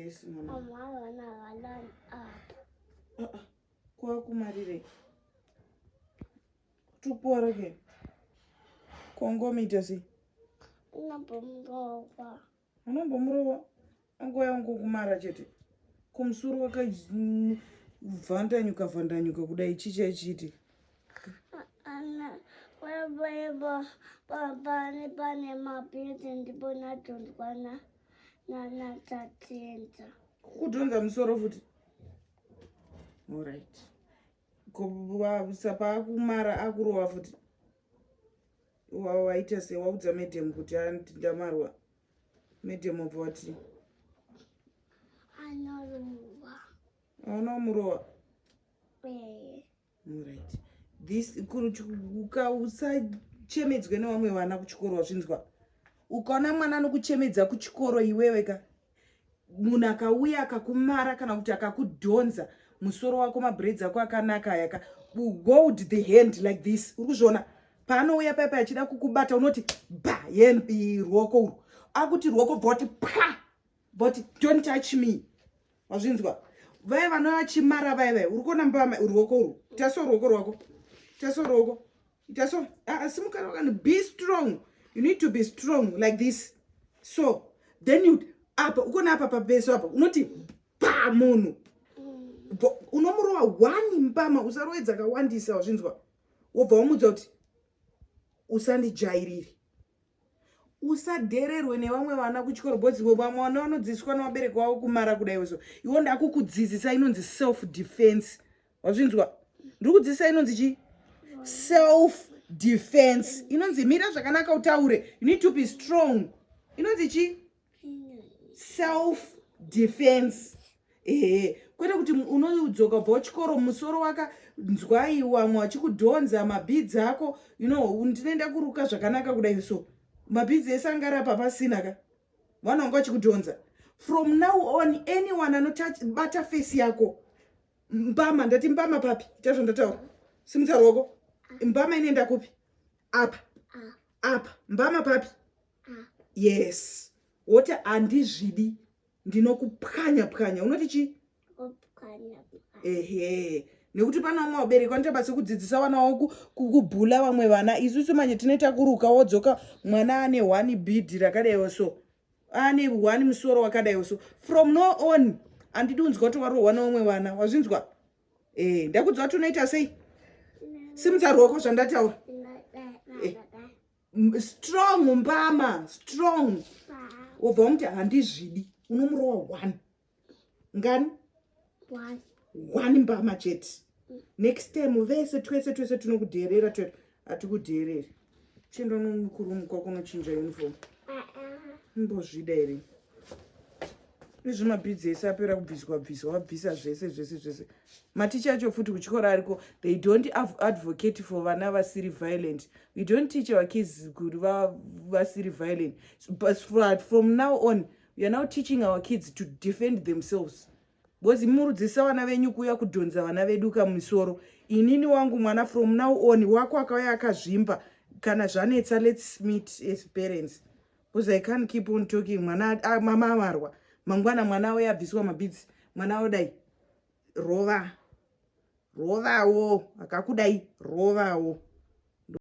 Yes, mwana. Ah, ah. Kwakumarirei? Kutukuwara ke? Kongomiita sei? Unombomurova. Unombomurova? Angouya ungokumara chete. Kumusoro wakavhandanyuka vhandanyuka kudai chii chaichiitika? Ana pane pane mabhizi ndipo nadhonzwa na nanaTatenda. Kudhonza musoro futi. Alright. Sapa akumara akurova futi. Waita sei waudza madam kuti ndamarwa. Madam obva wati. Anorova. Anomurova. Eh. Alright. This usachemedzwe nevamwe vana kuchikoro wazvinzwa. Ukaona mwana anokuchemedza kuchikoro iwewe ka munhu akauya akakumara kana kuti akakudhonza musoro wako mabraids ako akanaka aya ka hold the hand like this uri kuzviona paanouya paya achida kukubata unoti ba ruoko urwu akuti ruoko bva wati pa but don't touch me wazvinzwa vaya vanova chimara vaya vaya uri kuona mbama ruoko urwu taso ruoko rwako taso ruoko taso ah, simuka wakani be strong you need to be strong like this so then you apa ukona apa pabeso apa unoti pa munhu unomurova one mbama usarove dzakawandisa wazvinzwa wobva wamudza kuti usandijairire usadhererwe nevamwe vana kuchikoro because vamwe vana vanodzidziswa nevabereki vavo kumara kudai so iwo ndakukudzidzisa inonzi self defense wazvinzwa ndiri kudzidzisa inonzi chii self defense inonzi mira zvakanaka utaure you need to be strong inonzi chii self defense ehe kwete kuti unodzoka bva kuchikoro musoro wakanzwai wamwe vachikudhonza mabeads ako you know ndinoenda kuruka zvakanaka kudai so mabeads ese anga ari apa pasina ka vanhu vanga vachikudhonza from now on anyone anobata face yako mbama ndati mbama papi ita zvandataura simudza ruoko mbama inoenda kupi apa apa mbama papi yes woti handizvidi ndinokupwanya pwanya unoti chii ehe nekuti pane vamwe vabereki vanoita basa kudzidzisa vana vavo kubhula vamwe vana isusu manje tinoita kuruka wodzoka mwana ane one bead rakadaiwo so ane one musoro wakadaiwo so from now on handidi unzwa kuti warohwa nevamwe vana wazvinzwa e ndakudza kuti unoita sei simudza ruoko zvandataura eh, strong mbama strong wobva wamuti handizvidi unomurowa one ngani one mbama chete next time vese twese twese tinokudherera twe hatikudhereri chienda nomukurumu kwako unochinja uniform mbozvida here nezvemabhidzi ese apera kubviswa bviswa vabvisa zvese zvese zvese maticha acho futi kuchikoro ariko they don't advocate for vana vasiri violent we don't teach our kids kuti vasiri violent but from now on we are now teaching our kids to defend themselves because murudzisa vana venyu kuuya kudhonza vana vedu kamusoro inini wangu mwana from now on wako akauya akazvimba kana zvanetsa let's meet as parents because I can't keep on talking mwana mama amarwa mangwana mwana auya abviswa mabeads mwana odai rova rovawo akakudai rovawo.